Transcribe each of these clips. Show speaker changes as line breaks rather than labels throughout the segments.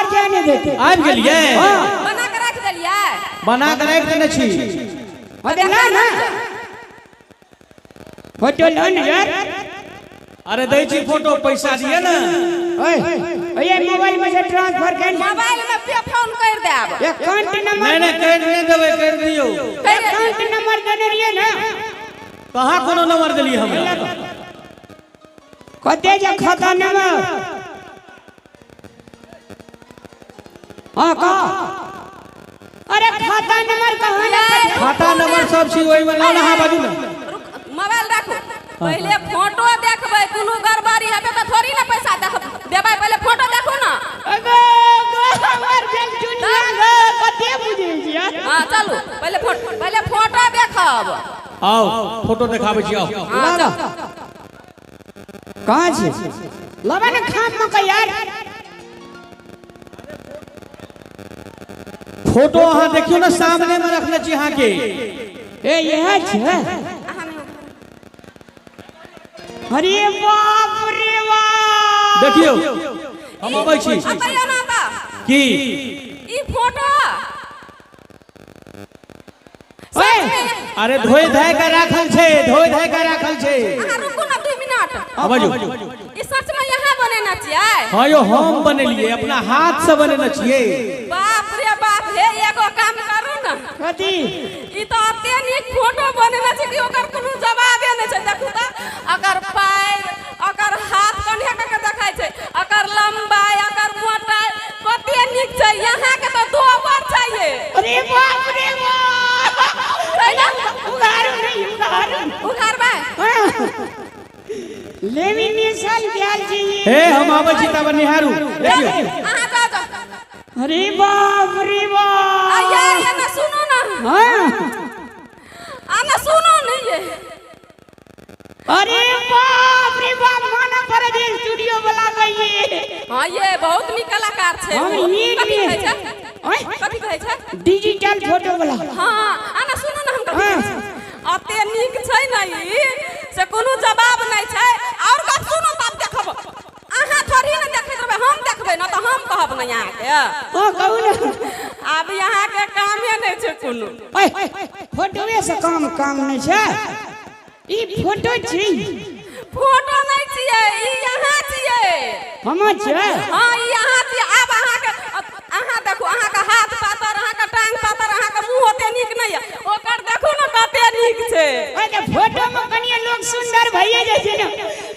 बाहर जाए नहीं देते।
आबि गेलियै?
हाँ।
बना के राखि देलियै?
बना के राखि देने छी।
अरे ना ना, फोटो लो ना यार।
अरे दै छी फोटो, पैसा दिए ना।
ओए ओए, मोबाइल में से ट्रांसफर कर।
मोबाइल में पे फोन कर देब।
Account number.
नहि नहि, करि नहि देबै, करि दियौ।
अकाउंट नंबर देने रहिए ना?
कहाँ कोनो नंबर देलियै हमरा?
कते जे खाता नंबर? हाँ, कहा। अरे खाता नंबर कहाँ ना?
खाता नंबर सब छी ओहिमे, लाउ ना। अहाँ बाजू ना।
रुक, मोबाइल राखू, पहिले फोटो देखबै। कोनो गड़बड़ी हेतै तऽ थोड़ी ने पैसा देख देबै। पहिले फोटो देखू ने।
अगो गो, हमर भेल चुनिया गो, कते बुझै छियै?
हाँ, चलू, पहिले फोटो देखब।
आउ, फोटो देखाबै छी, आउ।
हाँ,
लावा।
चलू।
कहाँ छै? लावा ने खाम मका यार।
फोटो अहाँ देखियौ ने, सामने में रखने छी अहाँके।
ए, यह छै।
अहाँ नहि।
अरे बाप रे बाप!
देखियौ, हम अबै छी।
अतैयो ना तऽ।
की?
ई फोटो
ओए।
अरे धोइ धाय के राखल छै, धोइ धाय के राखल छै।
अहाँ रुकू ने 2 मिनट।
हाँ, बाजू।
ई सच में यहाँ बनेने छियै?
हाँ यौ, हम बनेलियै, अपना हाथ से बनेने छियै।
बाप रे बाप! हे, एगो काम करू ने।
कथी?
ई तऽ एते नीक फोटो बनेने छै कि ओकर कोनो जवाबे नहि छै। देखू तऽ, ओकर पैर, ओकर हाथ कन्हे कऽ के देखाइ छै, ओकर लम्बाई, ओकर मोटाई कते नीक छै। यहाँ के तऽ दोबर छै ये।
अरे बाप रे बाप!
छै ने?
उघारू नहीं, उघारू।
उघारबै?
लेमिनेशन भेल छै ई।
हे, हम आबै छी, तब निहारू, देखियौ।
अहाँ जाउ जाउ।
अरे बाप रे
आ
बाप!
ये ये ना, सुनू ना।
हाँ।
आ ना, सुनू ने ये।
अरे बाप रे बाप, माना पर जे स्टूडियो वाला गई।
हाँ ये, बहुत नीक कलाकार छै।
हम
ओ।
नीक
कथी कहै छै?
ओए।
कथी कहै छै?
डिजिटल फोटो वाला।
हाँ, आ ना, सुनू ने, हम कथी कहै छी? एते नीक छै ने ई से कोनो जवाब नहि छै। और गप सुनू तब देखब। अहाँ थोड़ी ने देखैत रहबै, हम देखबै ने तऽ हम कहब ने अहाँके।
हाँ, कहू ने।
आब अहाँके कामे नहि छै कोनो।
ओए, फोटोए से काम काम नहि छै, ई फोटो छी।
फोटो नहि छियै, ई यहाँ छियै।
हम छै?
हाँ, ई अहाँ छियै। आब अहाँके, अहाँ देखू, अहाँके हाथ पातर, अहाँके टांग पातर, अहाँके मुँह ओते नीक नहि यऽ। ओकर देखू ने, कते नीक छै।
ओए, तऽ फोटो में कनिए लोग सुंदर भइए जाइ छै ने।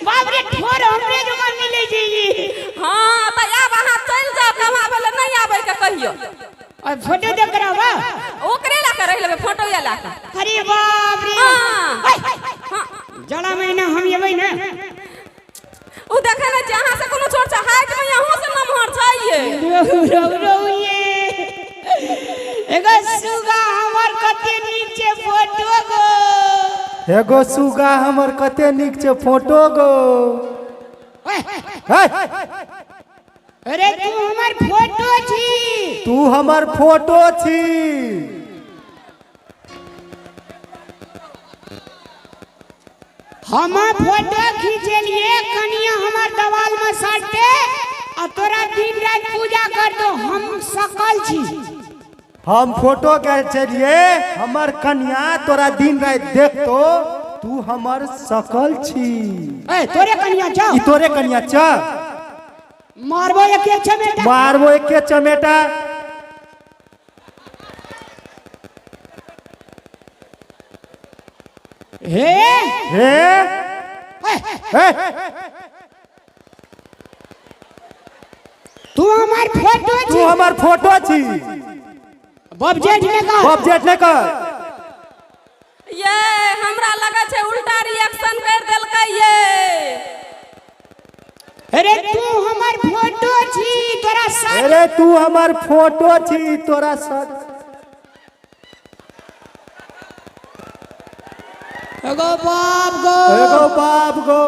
बाप रे, ठोर हमरे जकाँ मिलै छै ई।
हाँ, तऽ आब अहाँ चलि जाउ कमाबै लए, नहि आबै के कहियौ।
और फोटो देख कर आवा।
ओकरे लए कऽ रहि लेबै, फोटो लए कऽ।
अरे बाप रे!
हाँ।
ओए,
हाँ।
जाड़ा महीना हम एबै ने।
ओ देखै नहि छियै, अहाँ से कोनो छोट छै? हाइट मे अहूँ से नमहर छै ये।
रौ रौ रौ, ये एगो सुगा हमर कते नीक छै फोटो गो।
एगो सुगा हमर कते नीक छै फोटो गो।
ओए,
हे।
अरे तू हमर फोटो छी।
तू हमर फोटो छी।
हम फोटो खींचेलिए, कनिया हमर दवाल में सटते आ तोरा दिन रात पूजा कर दो। हम सकल छी।
हम फोटो घिचलिए, हमर कन्या तोरा दिन राति देखतो, तू हमर सकल छी।
ए, तोरे कनिया छौ?
ई तोरे कन्या छ?
मारबो एक एक चमेटा।
मारबो एके चमेटा।
हे।
हे। हे।
तू हमर फोटो
तू
छी।
हमर फोटो छी।
बब जेठ ने कह।
बब जेठ ने कर।
ये, हमरा लगै छै उल्टा रिएक्शन कर देलकै ये।
अरे तू हमर फोटो छी, तोरा साथ।
अरे तू हमर फोटो छी, तोरा साथ।
एगो बाप गो!
एगो बाप गो!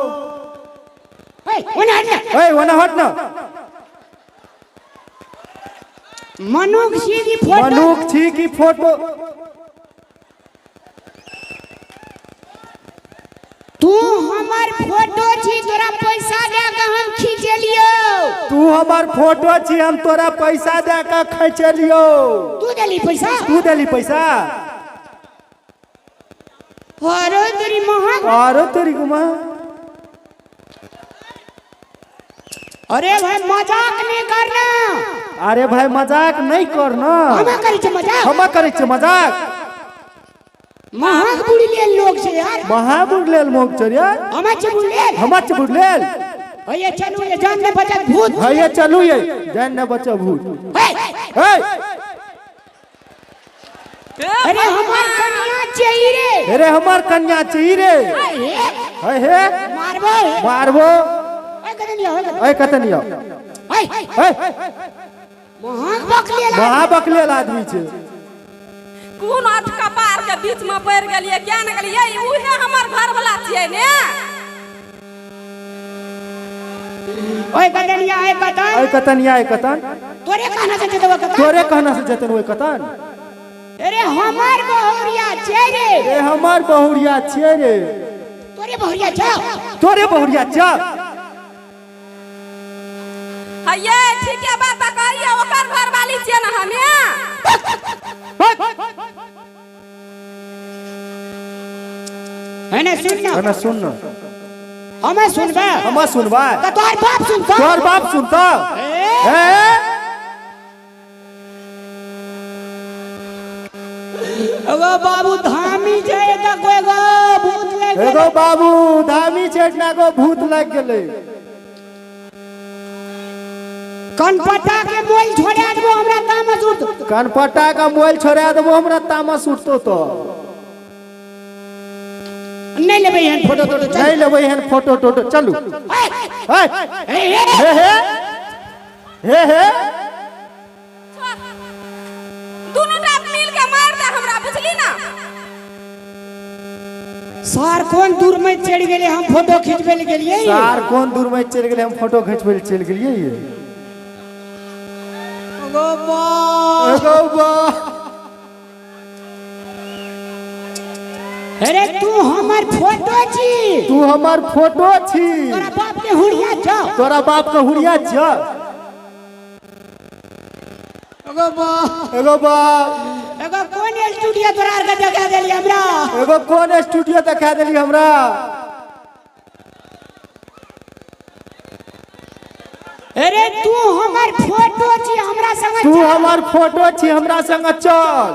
ए, ओने हट ना।
ए, ओने हट ना।
मनुख छी की फोटो?
मनुख छी की फोटो?
तू हमर फोटो छी, तोरा पैसा दे के हम खींचेलियो।
तू हमर फोटो छी, हम तोरा पैसा दे के खैचलियो।
तू देली पैसा?
तू देली पैसा?
अरे तेरी महक।
अरे तेरी गुमा।
अरे भाई मजाक नहीं करना।
अरे भाई मजाक नहीं करना।
हम करी छे मजाक।
हम करी छे मजाक।
महक बुड़ी लेल लोग छे यार।
महाबुड़ लेल मोग छे यार।
हम छे बुड़ी लेल।
हम छे बुड़ी लेल।
भैया चलू ये जान ने बचा भूत।
भैया चलू ये जान ने बचा भूत।
हे
हे।
अरे हमार कन्या चाहिए रे।
अरे हमार कन्या चाहिए रे। हे हे।
मारबो
मारबो।
ए कतनिया
ए कतनिया।
हे
हे।
महाबकलेल
महाबकलेल आदमी छे।
कोन अठ कपार के बीच में पड़ गेलिए क्या न गेलिए, उहे हमर घर वाला छियै ने।
ओए कतनिया ए कतन।
ओए कतनिया ए कतन।
तोरे कहना से जतन कतन।
तोरे कहना से जतन ओए कतन।
अरे हमार बहुरिया छे रे।
ए हमार बहुरिया छे रे।
तोरे बहुरिया छ।
तोरे बहुरिया छ।
हये ठीक है बात कहिए, ओकर घर वाली छियै ना हमे।
है ना सुन ना।
है ना सुन ना।
हमें सुनबा।
हमें सुनबा।
त तोर बाप सुनता।
तोर बाप सुनता। ए
एगो बाबू धामी छै त कोई गो भूत लग गेलै।
एगो बाबू धामी छै ना गो भूत लग गेलै।
कनपटा के मोल छोड़ा देबो हमरा तामस उठतो।
कनपटा के मोल छोड़ा देबो हमरा तामस उठतो। तो
नहीं लेबै एहन फोटो टोटो।
नहीं लेबै एहन फोटो टोटो। चलू। हे हे हे हे हे।
दोनों टा मिल के मार दे हमरा, बुझली ना।
सार कोन दूर में चढ़ गेले हम फोटो खिंचबे ले गेलिए।
सार कोन दूर में चढ़ गेले हम फोटो खिंचबे ले चल गेलिए।
एगो बा
एगो बा।
अरे तू हमर फोटो छी।
तू हमर फोटो छी।
तोरा बाप के हुड़िया छ।
तोरा बाप के हुड़िया छ।
एगो बा
एगो बा।
एगो कोन स्टूडियो तोरा आर के देखा देली हमरा।
एगो कोन स्टूडियो देखा देली हमरा।
अरे तू हमर फोटो छी हमरा संग।
तू हमर फोटो छी हमरा संग चल।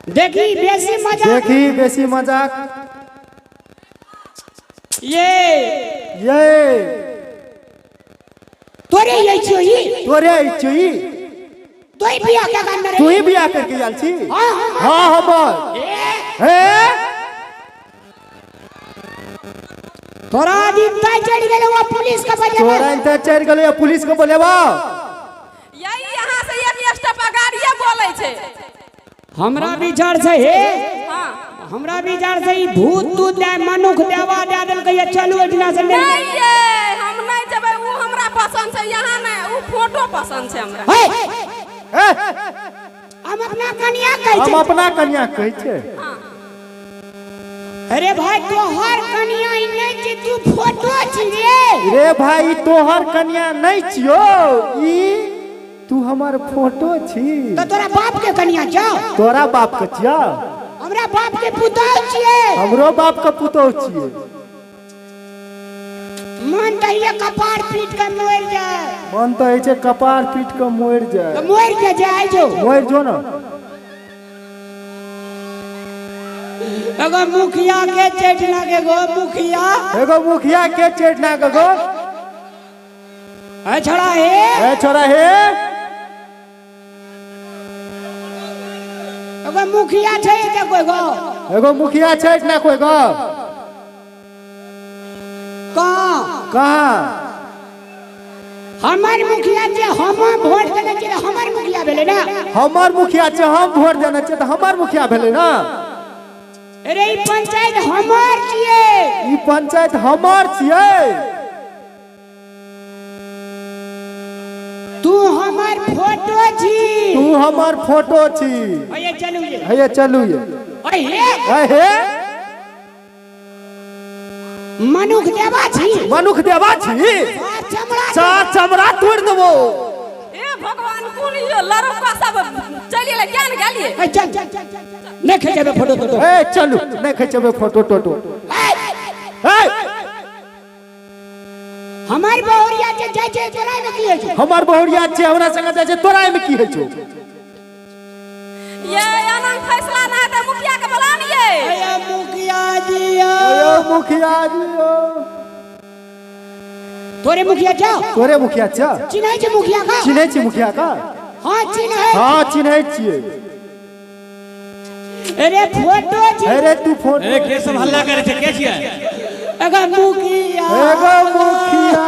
देखी बेसी मजाक।
देखी बेसी मजाक। ये
तोरे ये छियो ई।
तोरे ई छियो ई।
तू ही बियाह के करने रे।
तू ही बियाह करके आयल छी।
हां
हां हमर। हे
तोरा दिन तय चढ़ गेलै वो पुलिस के बजेबा।
तोरा दिन चढ़ गेलै पुलिस के बोलेबा।
यही यहां से एक स्टेप अगाड़िए बोलै छै।
हमरा विचार से हे।
हां
हमरा विचार से ई भूत तूत दे मनुख देवा दे देलकै। चलू एठना से
नहीं ये हम नहीं जेबै। उ हमरा पसंद छै यहां नहीं, उ फोटो पसंद छै हमरा।
हे हम अपना कन्या कहै छै।
हम अपना कन्या कहै छै।
अरे भाई तोहर कन्या ई नहीं छी, तू फोटो छी रे।
रे भाई तोहर कन्या नहीं छियो ई, तू हमर फोटो छी।
तो तोरा बाप के कन्या छौ।
तोरा बाप के छियो।
हमरा बाप के पुतोह छियै।
हमरो बाप के पुतोह छियै।
मन त ये कपार पीट के मर जाए।
मन त होइ छै कपार पीट के मर जाए।
तो मर के जाय जो।
मर जो ना।
एगो मुखिया के चेटना के गो मुखिया।
एगो मुखिया के चेटना के गो।
ए छोड़ा हे।
ए छोड़ा हे।
एगो मुखिया छै के कोई गो।
एगो मुखिया छै ना कोई गो।
कहाँ
कहाँ
हमर मुखिया छै, हम वोट देने छियै हमर मुखिया भेलै ना।
हमर मुखिया छै, हम वोट देने छियै तऽ हमर मुखिया भेलै ना।
अरे ई पंचायत हमर छियै।
ई पंचायत हमर छियै।
तू हमर फोटो छी।
तू हमर फोटो छी।
हये चलू ये।
हये चलू ये।
अरे हे।
अरे हे।
मनुख देवा छी।
मनुख देवा छी।
चमड़ा।
चार चमड़ा तोड़ देबो।
ए भगवान, कोन यो लड़का सब चलि गेलै, ज्ञान गेलियै।
ए चल, नहीं खिंचेबे फोटो तोटो।
ए चलू, नहीं खिंचेबे फोटो टोटो। ए
हमार बहुरिया जे जाय छै तोरा में की होइ छै?
हमर बहुरिया छै हमरा संगे जाइ छै, तोरा में की होइ छौ?
ये आनंद फैसला ना हेतै, मुखिया के बोला निये।
अरे मुखिया जी।
अयो मुखिया जी ओ।
तोरे मुखिया जाओ।
तोरे मुखिया छ।
चिन्है छै मुखिया का?
चिन्है छी मुखिया का?
हाँ चिन्है।
हाँ चिन्है छियै।
अरे फोटो छी।
अरे तू फोटो।
ए के सब हल्ला करे छै, के छियै?
एगो मुखिया।
एगो मुखिया।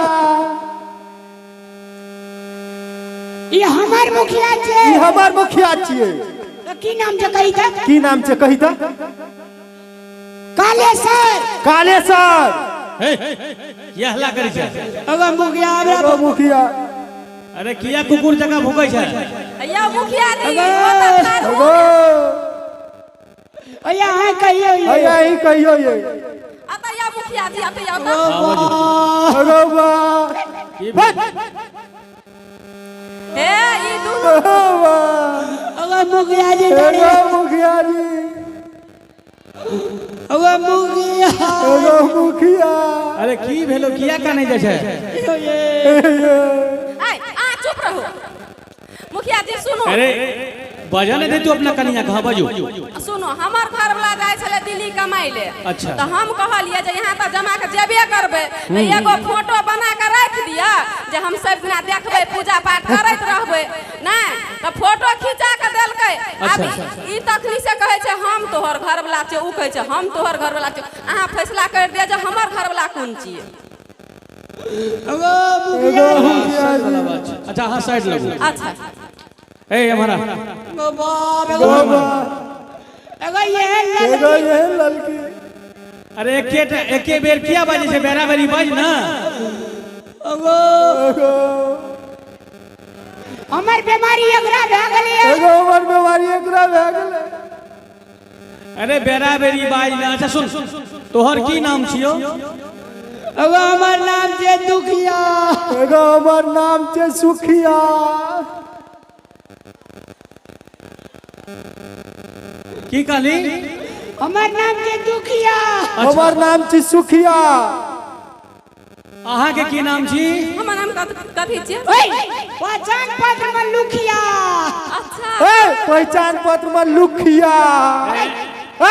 ई हमर मुखिया छै।
ई हमर मुखिया छियै।
तऽ की नाम छै कही तऽ?
की नाम छै कही तऽ?
कालेसर।
कालेसर।
हे किया हल्ला करे छै?
एगो मुखिया हमरा।
एगो मुखिया।
अरे किया कुकुर जकाँ भूकै छै?
या मुखिया जी ओतऽ ठाढ़ हो।
एगो।
अया अहाँ कहियौ ये।
अया ही कहियो ये।
अतऽ या मुखिया जी, अतऽ या तऽ।
एगो बा।
हे ई दुनू।
एगो बा।
एगो मुखिया जी।
एगो मुखिया जी।
एगो मुखिया।
एगो मुखिया।
अरे की भेलो, किया कानै जाइ छै?
आइ अहाँ चुप रहू। मुखिया जी सुनू।
अरे बजा नहीं दे तू अपना कनिया के, हाँ बाजू।
सुनो, हमर घर वाला जाइ छलै दिल्ली कमाइ ले।
अच्छा।
तऽ हम कहलियै जे यहाँ तऽ जमा के जेबे करबै तऽ एगो फोटो बना के राखि दिअ जे हम सब दिना देखबै, पूजा पाठ करैत रहबै। नहि तऽ फोटो खिंचा के देलकै। आब ई तखनी से कहै छै हम तोहर घर वाला छियौ, ओ कहै छै हम तोहर घर वाला छियौ। अहाँ फैसला करि दिअ जे हमर घर वाला कोन छियै।
एगो मुखिया।
एगो मुखिया जी।
अच्छा हाँ साइड लगू।
अच्छा।
ए हमारा।
एगो बाप। एगो
एगो बा।
एगो ये
एगो
लड़की।
ये लड़की।
अरे एके एके बेर किया बाजै छै, बेरा बेरी बाज ना।
एगो
एगो।
हमर बीमारी एकरा भए गेलै।
एगो हमर बीमारी एकरा भए गेलै।
अरे बेरा बेरी बाज ना। अच्छा सुन, तोहर की नाम छियौ?
एगो हमर नाम छै दुखिया।
एगो हमर नाम छै सुखिया।
की कहली?
हमर नाम छै दुखिया।
हमर नाम छै सुखिया।
अहाँ के की नाम छी?
हमर नाम कथी छियै?
ओए पहचान पत्र में लुखिया।
अच्छा।
ए पहचान पत्र में लुखिया। ए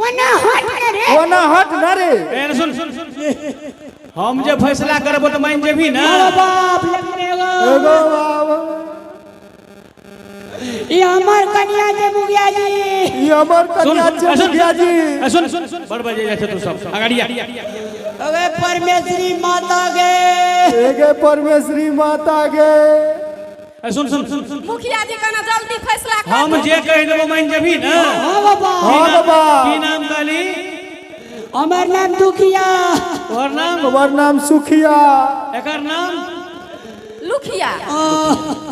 ओना हट न रे।
ओना हट न रे।
ए सुन, हम जे फैसला करबो तऽ मान जेबही ना?
एगो बाप लेकिन एगो।
एगो बाप।
ई हमर कनिया छै मुखिया जी।
ई हमर कनिया छै मुखिया जी।
सुन सुन, बड़ बजे जाइ छै तू सब अगाड़िया।
अबे परमेश्वरी माता गे।
एगे परमेश्वरी माता गे।
ए सुन सुन सुन,
मुखिया जी कना जल्दी फैसला कर।
हम जे कहि देबो मान जेबही ना?
हाँ बाबा।
हाँ बाबा।
की नाम कहली?
हमर नाम दुखिया।
तोहर नाम?
हमर नाम सुखिया।
एकर नाम?
लुखिया।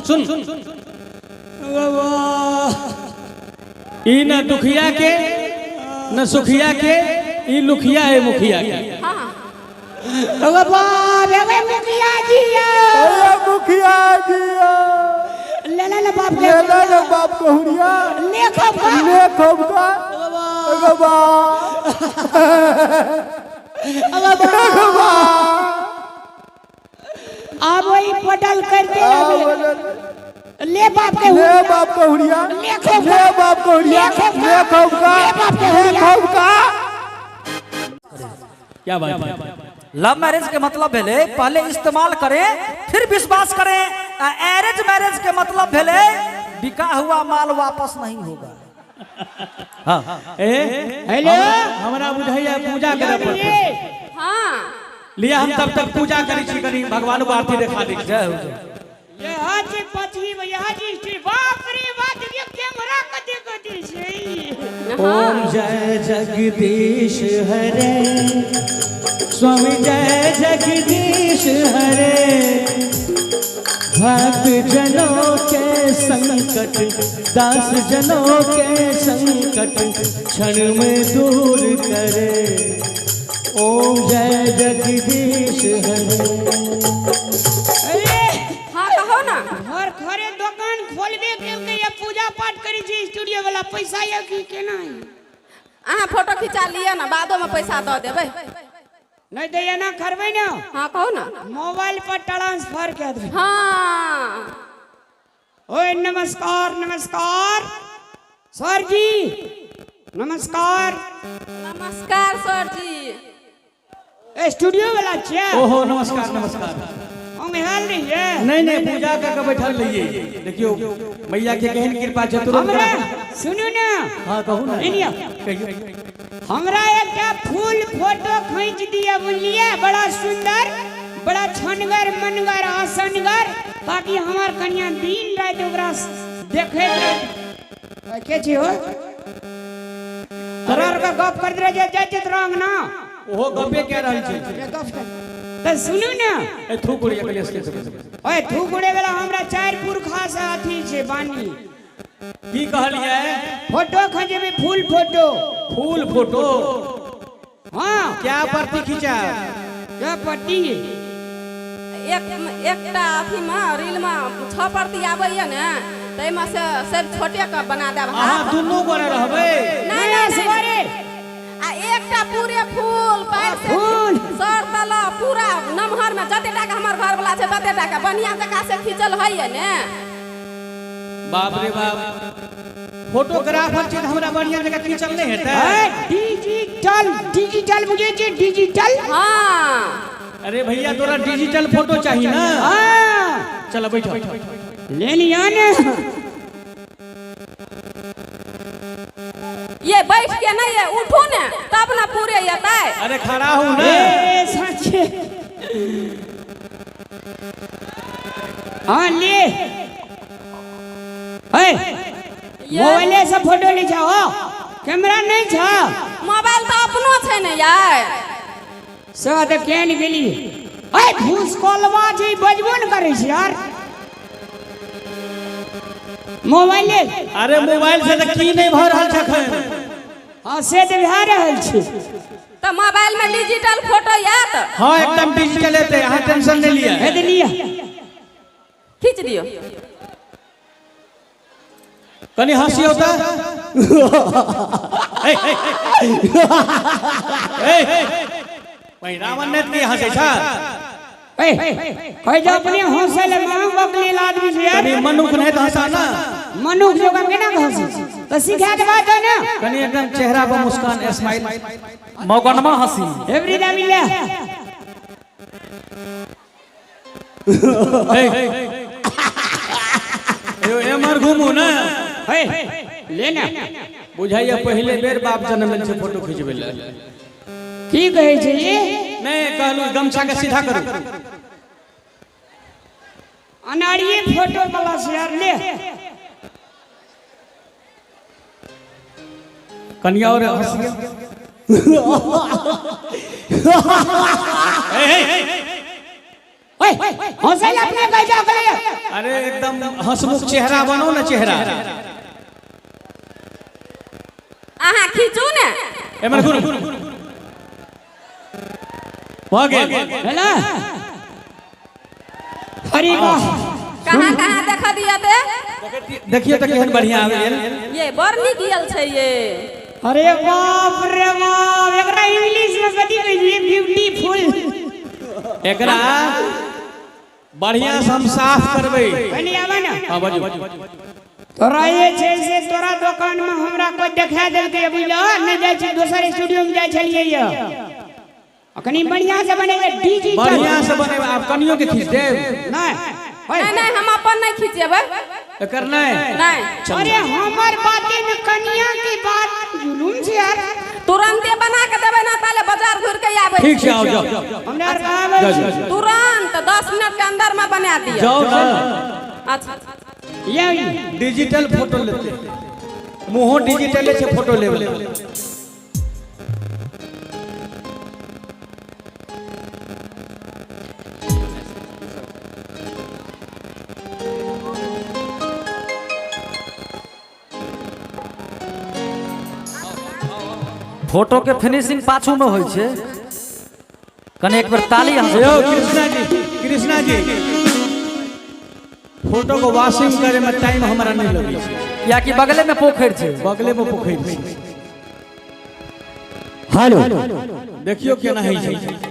सुन, ई न दुखिया के न सुखिया के, ई लुखिया है मुखिया के।
हाँ।
एगो बाप एगो मुखिया जी।
अरे मुखिया जी।
ले ले ले बाप के।
ले ले ले बाप को हुरिया।
ले खब का।
ले खब का। एगो बाप।
एगो बाप।
एगो बाप।
अब वही पटल कर दे। ले बाप के
ले
हुरिया।
बाप को हुरिया।
ले खब का।
ले बाप को हुरिया।
ले खब का।
ले खब का।
ले बाप के
ले
हुरिया।
खब का।
क्या बात है?
लव मैरिज के मतलब भेले पहले इस्तेमाल करें फिर विश्वास करें। अरेंज मैरिज के मतलब भेले बिका हुआ माल वापस नहीं होगा। हाँ।
ए
हेलो।
हमरा बुझाइया पूजा करे पड़तै।
हाँ
लिया हम तब तक पूजा करै छी, कनी भगवान को आरती देखा दै छी।
जय हो जय।
यहाँ जे पचही यहाँ जे बाप रे बाप, ये कैमरा कते कते छै।
ओम जय जगदीश हरे स्वामी जय जगदीश हरे, भक्त जनों के संकट दास जनों के संकट क्षण में दूर करे। ओम जय जगदीश हरे।
अरे
हाँ कहो ना।
घर घरे दोकान खोलबे केलकै या पूजा पाठ करै छै स्टूडियो वाला पैसा या की केना है?
अहाँ फोटो खिंचा लिअ ना, बादो में पैसा दऽ देबै।
नहीं तो एना करबै ना,
हाँ कहू ना।
मोबाइल पर ट्रांसफर कर देबै।
हाँ।
ओए नमस्कार नमस्कार सर जी, नमस्कार।
नमस्कार सर जी।
स्टूडियो वाला छियै?
ओहो नमस्कार नमस्कार।
हम हेल रहियै।
नहीं नहीं, पूजा कर के बैठल रहिए। देखियो मैया के केहन कृपा छै तुरंत।
हमरा सुनू ना।
हाँ कहू ना।
एनिया।
कहियो।
हमरा एकटा फूल फोटो खींच दिया बुझलिए, बड़ा सुंदर, बड़ा छनगर मनगर आसनगर, ताकि हमार कन्या दिन रात ओकरा देखैत रहे। के छी हो? तोरा आर के गप करैत रहे जाइ छै तोरा अंगना।
ओहो गपे कह रहल छै।
तऽ सुनू ना।
ए थूक उड़िया कलियस के।
ओए थूक उड़े वाला हमरा चारि पुरखा से अथी छै बानी।
की कहलिए?
फोटो खींचेबै, फूल फोटो।
फूल फोटो?
हाँ।
क्या प्रति खींचा?
क्या पट्टी?
एक एकटा अथी में रील में 6 प्रति आबैया ने, ताहिमे से सब छोटे के बना देब।
अहाँ दुनू गोरे रहबै?
नहीं नहीं
असगरे।
आ एकटा पूरे फूल पैर से
फूल।
सर तला पूरा नमहर में जते टा के हमर घर वाला छै तते टा के बढ़िया जकाँ से खींचल होइए ने।
बाप रे बाप, फोटोग्राफर छै तऽ हमरा बढ़िया जगह खींचल नहीं हेतै।
डिजिटल डिजिटल बुझै छै डिजिटल?
हाँ।
अरे भैया तोरा डिजिटल फोटो चाहिए ना?
हाँ।
चलो बैठो।
ले लिया ने।
ये बैठ के नहीं है, उठू ने तब ना पूरे एतै।
अरे खड़ा हूँ ना।
ए सच्चे। हाँ ले। ए मोबाइल से फोटो ले जाओ, कैमरा नहीं छा।
मोबाइल तो अपनो छै ने यार।
से तऽ केन गेली। ए भूस कलवा छै, बजबो न करै छै यार। मोबाइल।
अरे मोबाइल से तऽ की नहीं भऽ रहल छै अखन।
हाँ से तऽ भए रहल छै।
तऽ मोबाइल में डिजिटल फोटो आयत?
हाँ एकदम डिजिटल एतै, अहाँ टेंशन नहीं लिअ।
हे लिअ।
खींच दियौ।
कनी हंसियौ तऽ। रावण ने की हंसै छ?
ए कहि जाओ अपने हंसै ले मांग बकलेल आदमी छै यार।
कनी मनुख नहीं तऽ हंसा ना।
मनुख जोगा केना हंसै तऽ सिखा देबा तऽ ना।
कनी एकदम चेहरा पर मुस्कान स्माइल।
मौगनमा हंसी।
एवरी दा मिले।
यो एमर घूमू ना।
हे ले ना।
बुझाइया पहले बेर बाप जन्म छै फोटो खिंचबै ले।
की कहै छै ये?
नहीं कहलू गमछा के सीधा करू।
अनाड़िए फोटो वाला से यार ले।
कनिया और हंसिया।
ओए हंसै ले अपने कहि जाओ करे।
अरे एकदम हंसमुख चेहरा बनो ना चेहरा।
अहाँ खींचू ने।
एमर घुरू। भऽ गेल।
हेलो। अरे वाह।
कहाँ कहाँ देख दिया ते?
देखियो तऽ केहन बढ़िया आबि गेल।
ये बड़ नीक गेल छै ये।
अरे बाप रे बाप, एकरा इंग्लिश में कथी कहै छै? ब्यूटीफुल।
एकरा बढ़िया से हम साफ करबै।
कनी आबै ना।
हाँ बाजू।
तोरा ये छै से तोरा दोकान में हमरा कोई देखा देलकै बुझलो, नहीं जाइ छै दोसर स्टूडियो में जाइ छलियै ये। कनी बढ़िया से बनेबै डिजिटल।
बढ़िया से बनेबै, आप कनियो के खींच देब।
नहीं
नहीं नहीं, हम अपन नहीं खींचेबै।
एकर नहीं।
नहीं।
अरे हमर बाते में कनिया के बात जुलूम छै यार।
तुरंते बना के देबै ना ताले बाजार घुर के आबै।
ठीक छै आओ जाओ।
हमरा आर आबै।
तुरंत 10 मिनट के अंदर में बना दियो।
जाओ ना।
अच्छा
ये
डिजिटल फोटो लेते। मुहो डिजिटल से फोटो लेबै।
फोटो के फिनिशिंग पाछू में होय छै। कने एक बेर ताली अहाँ सब
यौ कृष्णा जी, कृष्णा जी, फोटो को वॉशिंग करे में टाइम हमरा नहीं लगे छै।
कियाकि बगले में पोखरि छै।
बगले में पोखरि छै।
हेलो।
देखियो केना होइ छै।